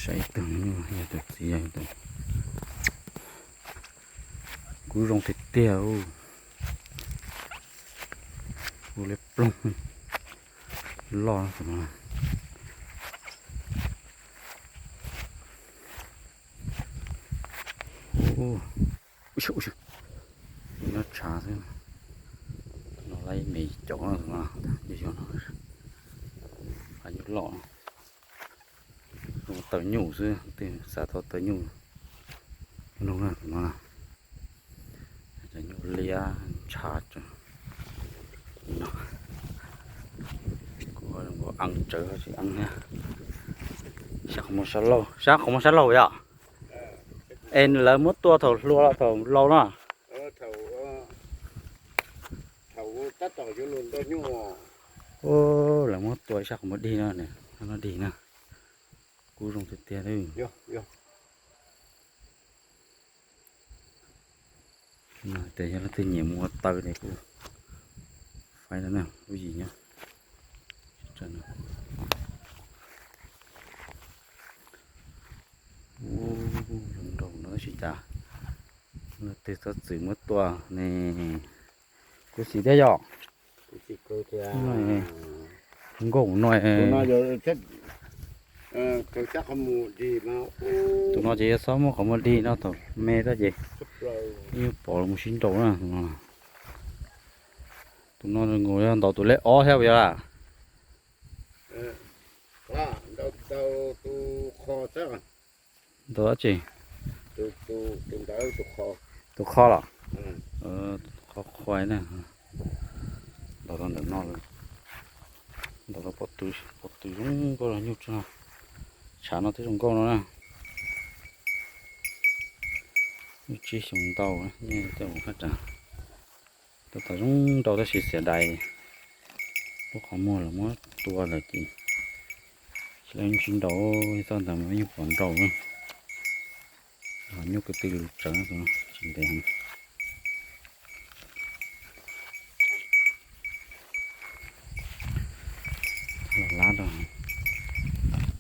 Saib ib tug, yog tus txiv yog tus. Kub zoo tiag tiag. Kub liab ploog, loj tus no. Nyob tshav xwb. No laib me cov no, yog no, qab nyuj loj. Taws nyuj xwb, twb xav tau taws nyuj. No, no, cov nyuj liab ntshav. Kuv ua tsawv tsis eeb thiab. Sab qhov muag sab laug, sab qhov muag sab laug yom? Es lawv muab tua thaum hluas los thaum laus no? Lawv muab tua sab qhov muag dig no, no dig na. Kub zoo tiag tiag. Tes yog leej twg nyiam mus ua taws ces kuj faib no na, lub yim nyob. Zoo nraug no tab sis cas leej twg txhob txwm muab tua ne. Kuv xim thiab yom. Nkauj no, tus no ces yog txhob muab qhov muag dig no thaum me tab ces yeej pom los mus sib nraus na. Tus no nkaus yog ntaus tus lej ob thiab puas yog? Ntaus dab tsi? Tus qho los? Qho qhuai na. Ntaus rau ntawm no, ntaus rau pob tw, pob tw zoo nkauj los nyuj tso. Tshav no twb zoo nkauj no na. Nyuj tsib xyoo ntau, tej mus haj tsa. Tua tau zoo nraug tab sis xiam dais, lub qhov muag los muab tua lawm ces tsis tau nyuj sib nraus, txoj ntawd mas yeej pom nraus na. Nyuj kwv tw lus tsawv tsis ntev. Los lab rau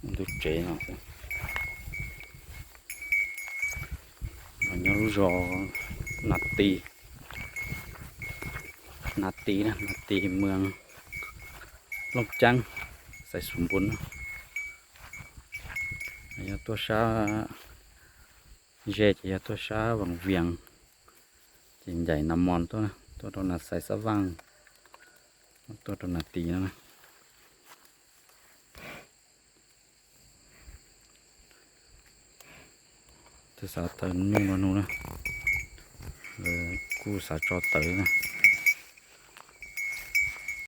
ntug tsev no xwb. Nyob lub zos Nas Tis, Nas Tis, Nas Tis, moos Looj Ceeb, xais Xus Npun. Yog tuaj sab ze ces yog tuaj sab Vaj Vias, ces ncaim Nas Mos tuaj, tuaj rau Nas Xais Xab Vaj, tuaj rau Nas Tis no. Twb xav taws nyuj no nug na, kuj xav tso tawv na.